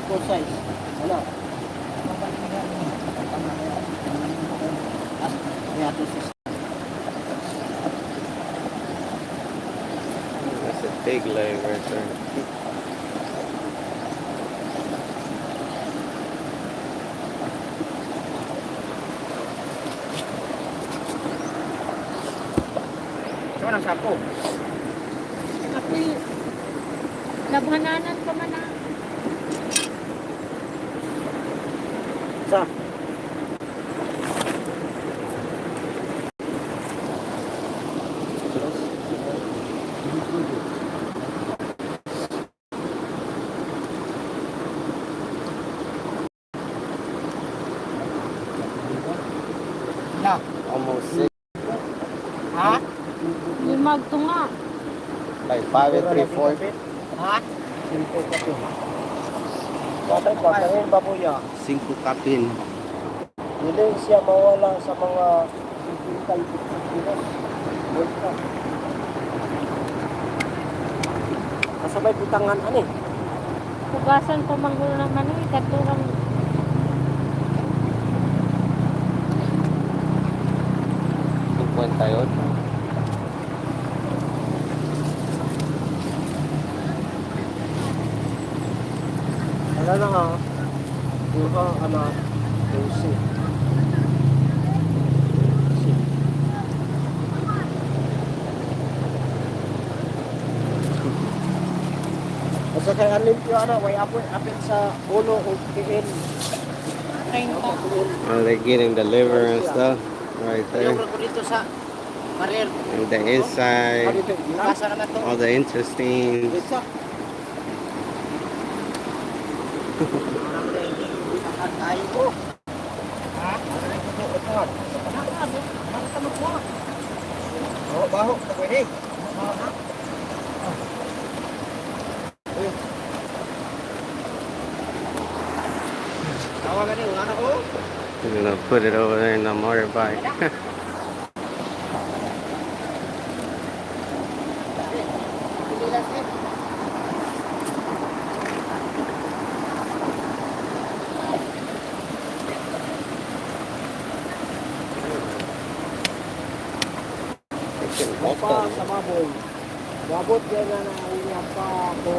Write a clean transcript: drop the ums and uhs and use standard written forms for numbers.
Full size. Ano? As, may ato sis. That's a big leg right there. Saan ang sako? Apil, labhananan pa man ah. Sa? Na. Almost six, Ha? Limag to nga. like 5 3/4. Ha? Simple kape. Patay pa, kain ba po niya? Cinco kapin. Dili siya mawala sa mga 50 kilos. Worth ka. Kasabay butangan ani. Hugasan pa manggol ng ano eh. Katurang 58. Wala na ha. Duha ana 12. Si. Asa kay ang limpyo ana way apit apit sa ulo o tiil. 30. Oh, they're getting the liver and stuff right there. Yung ko dito sa Marir. And the inside, Kasa naman to. all the intestines. Dito. Ay ko. Ha? Oh, baho, pwede. Tawagan ni wala na ko. We're gonna put it over there in the motorbike. Pililas eh. Pa sa maboy. Wabot yan na na pa ko.